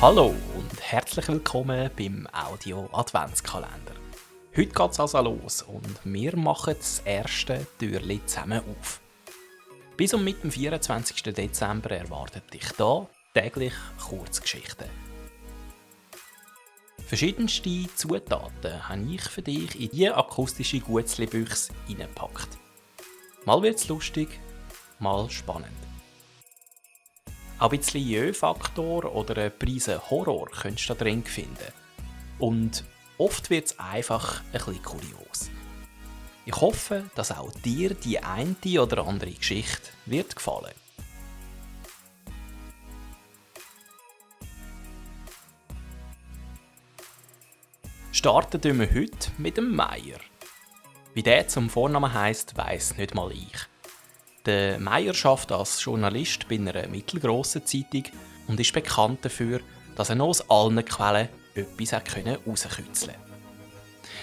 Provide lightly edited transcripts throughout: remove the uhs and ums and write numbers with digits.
Hallo und herzlich willkommen beim Audio Adventskalender. Heute geht es also los und wir machen das erste Türchen zusammen auf. Bis und mit dem 24. Dezember erwartet dich hier täglich Kurzgeschichten. Verschiedenste Zutaten habe ich für dich in diese akustische Gutzli-Büchse reingepackt. Mal wird es lustig, mal spannend. Auch ein bisschen Jö-Faktor oder eine Prise Horror könntest du da drin finden. Und oft wird es einfach ein bisschen kurios. Ich hoffe, dass auch dir die eine oder andere Geschichte wird gefallen. Starten wir heute mit dem Meier. Wie der zum Vornamen heisst, weiss nicht mal ich. Der Meier arbeitet als Journalist bei einer mittelgrossen Zeitung und ist bekannt dafür, dass er noch aus allen Quellen etwas herauskitzeln konnte.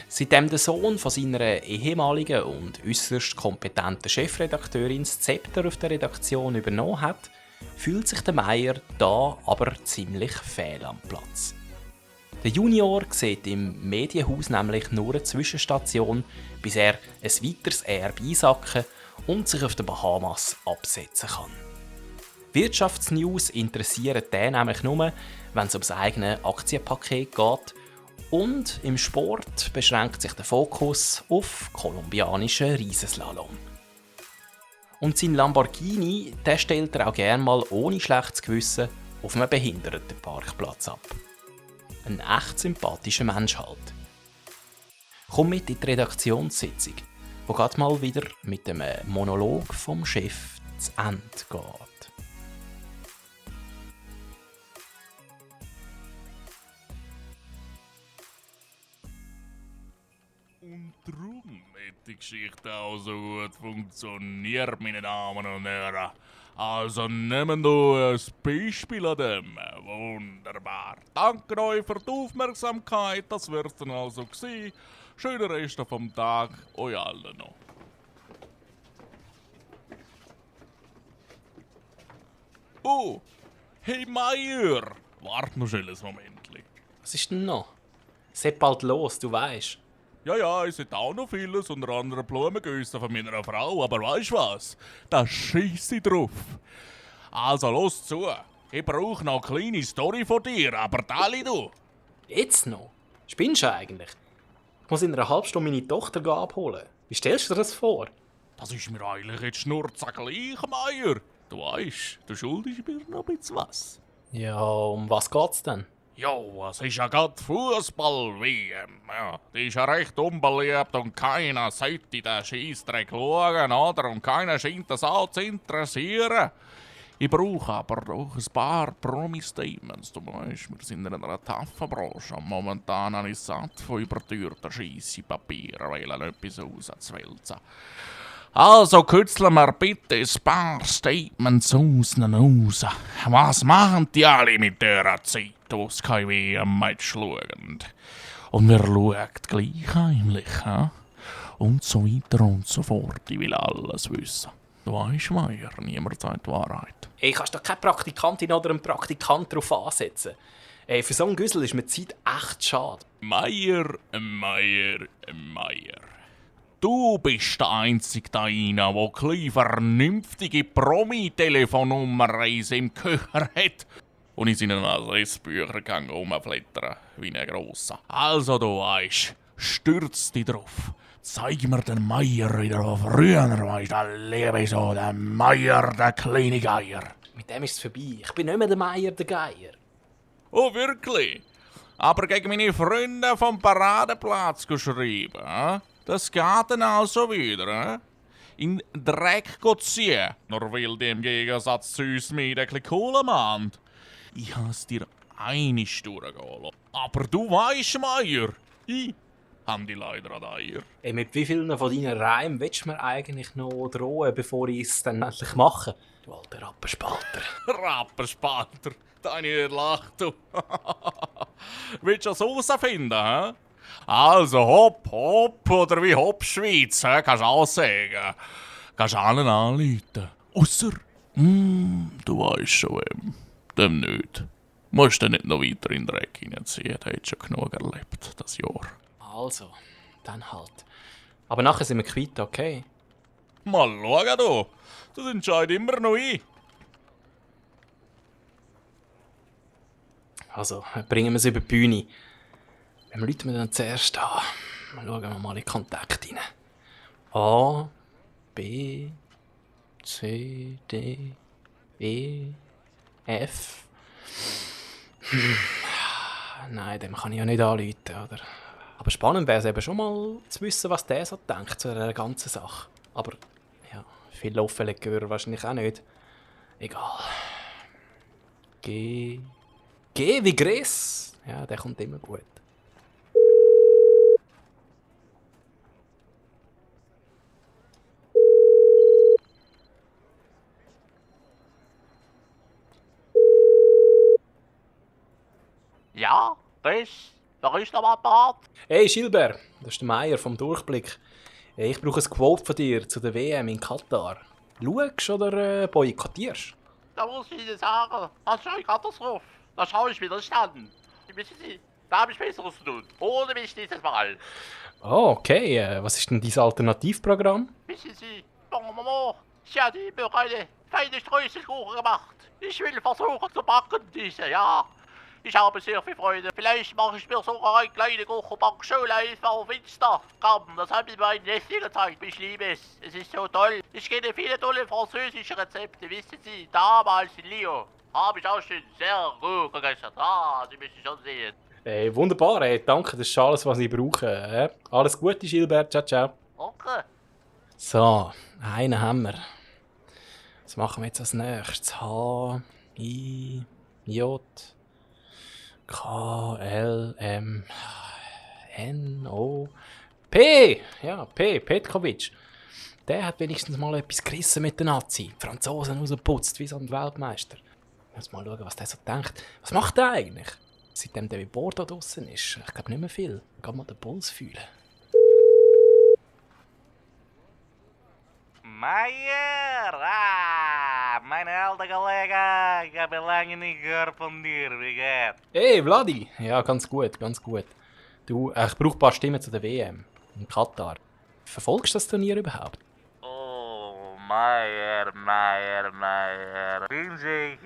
Seitdem der Sohn von seiner ehemaligen und äußerst kompetenten Chefredakteurin das Zepter auf der Redaktion übernommen hat, fühlt sich der Meier da aber ziemlich fehl am Platz. Der Junior sieht im Medienhaus nämlich nur eine Zwischenstation, bis er ein weiteres Erbe einsacken und sich auf den Bahamas absetzen kann. Wirtschaftsnews interessieren den nämlich nur, wenn es um das eigene Aktienpaket geht, und im Sport beschränkt sich der Fokus auf kolumbianischen Riesenslalom. Und sein Lamborghini, den stellt er auch gerne mal ohne schlechtes Gewissen auf einem Behindertenparkplatz ab. Ein echt sympathischer Mensch halt. Komm mit in die Redaktionssitzung, wo gerade mal wieder mit dem Monolog vom Chef zu Ende geht. Und darum hat die Geschichte auch so gut funktioniert, meine Damen und Herren. Also nehmen wir ein Beispiel an dem. Wunderbar. Danke euch für die Aufmerksamkeit. Das wird's dann also gewesen. Schönen Rest vom Tag. Euch alle noch. Oh, hey Meier. Wart noch schnell ein Momentchen. Was ist denn noch? Es geht bald los, du weisst. Ja, es hat auch noch vieles, unter anderem Blumengüsse von meiner Frau, aber weisst was? Da scheiss ich drauf. Also, los zu. Ich brauche noch eine kleine Story von dir, aber teile du. Jetzt noch? Spinnst du eigentlich? Ich muss in einer halben Stunde meine Tochter abholen. Wie stellst du dir das vor? Das ist mir eigentlich jetzt schnurzgleich, Meier. Du weisst, du schuldest mir noch ein bisschen was. Ja, um was geht's denn? Jo, es ist ja gerade Fußball-WM. Ja, die ist ja recht unbeliebt und keiner sollte den Scheissdreck schauen, oder? Und keiner scheint das auch zu interessieren. Ich brauche aber doch ein paar Promi-Statements. Du weißt, wir sind in einer taffen Branche. Momentan habe ich satt von überteuerten Scheisse-Papieren, weil etwas rauszuwälzen. Also kützeln wir bitte ein paar Statements raus. Was machen die alle mit dieser Zeit, wo sie kein WM-Match schauen? Und wer schaut gleich heimlich, he? Und so weiter und so fort. Ich will alles wissen. Du weisst, Meier, niemand sagt die Wahrheit. Ey, kannst doch keine Praktikantin oder einen Praktikant darauf ansetzen. Ey, für so einen Güssel ist mir die Zeit echt schade. Meier. Du bist der Einzige da rein, der kleine vernünftige Promi-Telefonnummer im Köcher hat. Und in seinen Adressbüchern rumflattern wie ein Grosser. Also du weisst, stürz dich drauf. Zeig mir den Meier wieder von früher, weisst du, liebe so, der Meier, der kleine Geier. Mit dem ist es vorbei. Ich bin nicht mehr der Meier, der Geier. Oh, wirklich? Aber gegen meine Freunde vom Paradeplatz geschrieben, eh? Das geht dann also wieder, in Dreck ziehen, nur weil die im Gegensatz zu uns mit ein bisschen Kohle mahnt. Ich has dir einig durchgehen lassen. Aber du weisst, Meier, ich hab die leider an Eier. Ey, mit wie vielen von deinen Reimen willst du mir eigentlich noch drohen, bevor ich es dann endlich mache? Du alter Rappenspalter. Rappenspalter, deine lacht du. Willst du das herausfinden, hä? Also hopp, oder wie Hopp Schweiz, kannst du auch sagen. Kannst du allen anrufen. Ausser, du weisst schon, dem nicht. Musst du nicht noch weiter in den Dreck hineinziehen, der hat schon genug erlebt, das Jahr. Also, dann halt. Aber nachher sind wir quitt, okay? Mal schauen du, das entscheidet immer noch ich. Also, bringen wir es über die Bühne. Wem rufen wir dann zuerst an? Schauen wir mal in den Kontakt rein. A, B, C, D, E, F. Nein, dem kann ich ja nicht anrufen, oder? Aber spannend wäre es eben schon mal zu wissen, was der so denkt zu dieser ganzen Sache. Aber ja, viel offenlegen gehören wahrscheinlich auch nicht. Egal. G wie Gress. Ja, der kommt immer gut. Ja, wer ist am Apparat? Hey Gilbert, das ist der Meier vom Durchblick. Ich brauche ein Quote von dir zu der WM in Katar. Schaust oder boykottierst? Da muss ich Ihnen sagen, das ist eine Katastrophe. Da schaue ich wieder nicht an. Wissen Sie, da habe ich Besseres zu tun. Ohne mich dieses Mal. Oh, okay. Was ist denn dein Alternativprogramm? Wissen Sie, Maman, sie hat immer eine feine Streuselkuchen gemacht. Ich will versuchen zu backen diese, ja. Ich habe sehr viel Freude. Vielleicht mache ich mir sogar eine kleine Kuchenback-Show live auf Instagram. Das hat mir mein Neffe gezeigt. Ich liebe es. Es ist so toll. Ich kenne viele tolle französische Rezepte. Wissen Sie, damals in Lyon habe ich auch schon sehr gut gegessen. Ah, Sie müssen schon sehen. Hey, wunderbar. Hey, danke, das ist alles, was ich brauche. Alles Gute, Gilbert. Ciao, ciao. Okay. So, einen haben wir. Was machen wir jetzt als nächstes? H, I, J, K, L, M, N, O, P. Ja, P. Petkovic. Der hat wenigstens mal etwas gerissen mit den Nazi. Die Franzosen rausgeputzt wie so ein Weltmeister. Muss mal schauen, was der so denkt. Was macht der eigentlich? Seitdem der wie Bordeaux draussen ist. Ich glaube nicht mehr viel. Geh mal den Puls fühlen. Meier! Mein alter Kollege! Ich habe lange nicht gehört von dir. Wie geht's? Hey, Vladi! Ja, ganz gut, ganz gut. Du, ich brauche ein paar Stimmen zu der WM in Katar. Verfolgst du das Turnier überhaupt? Oh, Meier. Bin ich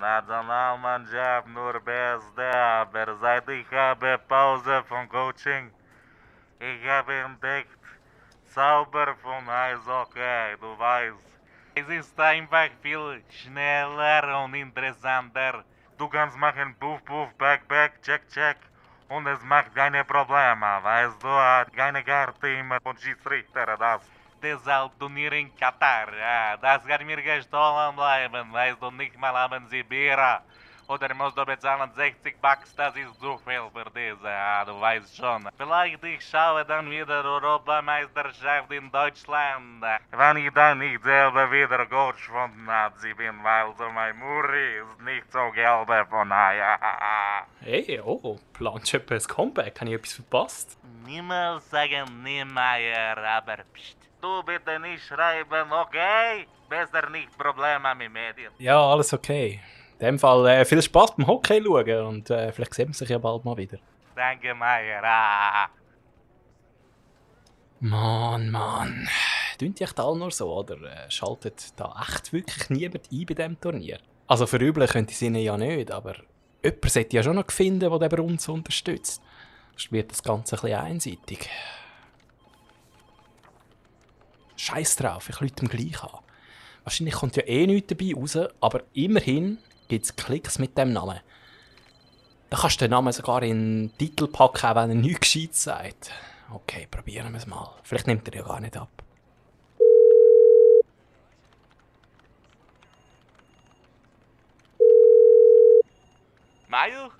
Nationalmannschaft nur Beste, aber seit ich habe Pause von Coaching, ich habe entdeckt, Zauber von Eishockey, du weißt. Es ist einfach viel schneller und interessanter. Du kannst machen Puff, Puff, Back, Back, Check, Check. Und es macht keine Probleme, weißt du, hat keine Karte immer von Schiedsrichter, das. Deshalb Turnier in Katar, ja, das kann mir gestohlen bleiben, weißt du, nicht mal haben sie Bier. Oder musst du bezahlen 60 Bucks, das ist zu viel für diese, ja, du weißt schon. Vielleicht ich schaue dann wieder Europameisterschaft in Deutschland. Wenn ich dann nicht selber wieder Coach von Nazi bin, weil so mein Muri ist nicht so gelbe von ja. Hey, oh, planst du etwa ein Comeback? Habe ich etwas verpasst? Niemals sagen nie Meier, aber pst. Du bitte nicht schreiben, okay? Besser nicht Probleme mit Medien. Ja, alles okay. In dem Fall viel Spaß beim Hockey schauen und vielleicht sehen wir sich ja bald mal wieder. Danke, Meier. Mann. Tun die echt alle nur so, oder schaltet da echt wirklich niemand ein bei diesem Turnier? Also verübeln könnte sie ihnen ja nicht, aber jemand sollte ja schon noch finden, der bei uns unterstützt. Sonst wird das Ganze ein bisschen einseitig. Scheiß drauf, ich rufe ihm gleich an. Wahrscheinlich kommt ja eh nichts dabei raus, aber immerhin gibt es Klicks mit dem Namen. Da kannst du den Namen sogar in den Titel packen, wenn er nichts Gescheites sagt. Okay, probieren wir es mal. Vielleicht nimmt er ja gar nicht ab. Meier,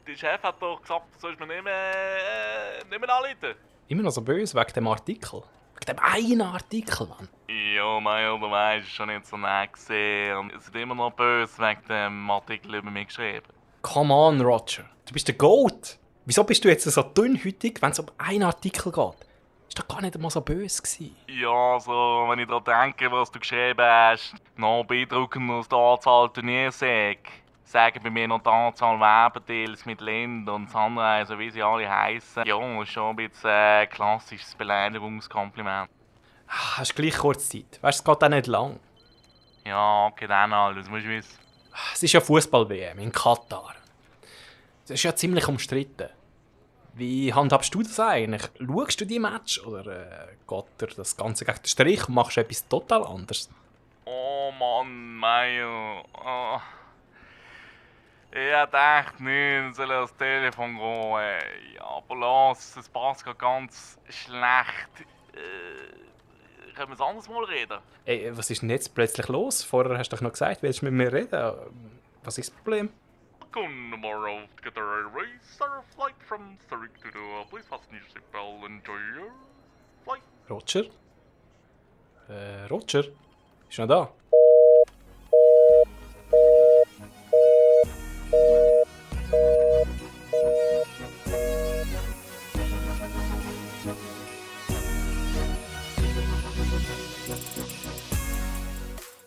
der Chef hat doch gesagt, du sollst mir nicht mehr anrufen. Immer noch so böse wegen dem Artikel. Wegen dem einen Artikel, Mann. Ja, Meier, du weißt, schon nicht so nett gesehen. Und es ist immer noch böse wegen dem Artikel über mich geschrieben. Come on, Roger. Du bist der Goat. Wieso bist du jetzt so dünnhütig, wenn es um einen Artikel geht? Ist doch gar nicht einmal so böse gewesen. Ja, so, wenn ich daran denke, was du geschrieben hast, noch beeindruckender als die Anzahl Turniersiege. Sagen bei mir noch die Anzahl Werbedeals mit Lind und Sunrise, wie sie alle heissen. Ja, ist schon ein bisschen ein klassisches Beleidigungskompliment. Hast gleich kurz Zeit. Weißt du, es geht auch nicht lang. Ja, okay, dann halt, das musst du wissen. Es ist ja Fußball-WM in Katar. Das ist ja ziemlich umstritten. Wie handhabst du das eigentlich? Schaust du die Match oder geht dir das Ganze gegen den Strich und machst etwas total anderes? Oh Mann, Meier. Oh. Ich dachte nicht, soll ans Telefon gehen. Ey. Aber lass, es passt gerade ganz schlecht. Können wir es anders mal reden? Ey, was ist denn jetzt plötzlich los? Vorher hast du doch noch gesagt, willst du mit mir reden? Was ist das Problem? Welcome tomorrow to get our race, our flight from Zurich to Doha. Please fasten your seatbelt and enjoy your flight. Roger? Roger? Ist noch da?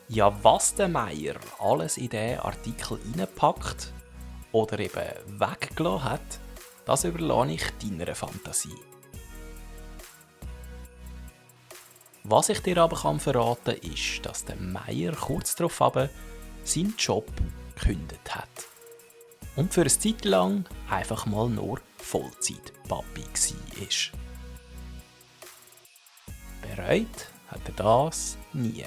Ja, was der Meier alles in diesen Artikel reinpackt oder eben weggelassen hat, das überlasse ich deiner Fantasie. Was ich dir aber verraten kann, ist, dass der Meier kurz darauf seinen Job gekündigt hat. Und für eine Zeit lang einfach mal nur Vollzeit-Papi war. Bereut hat er das nie.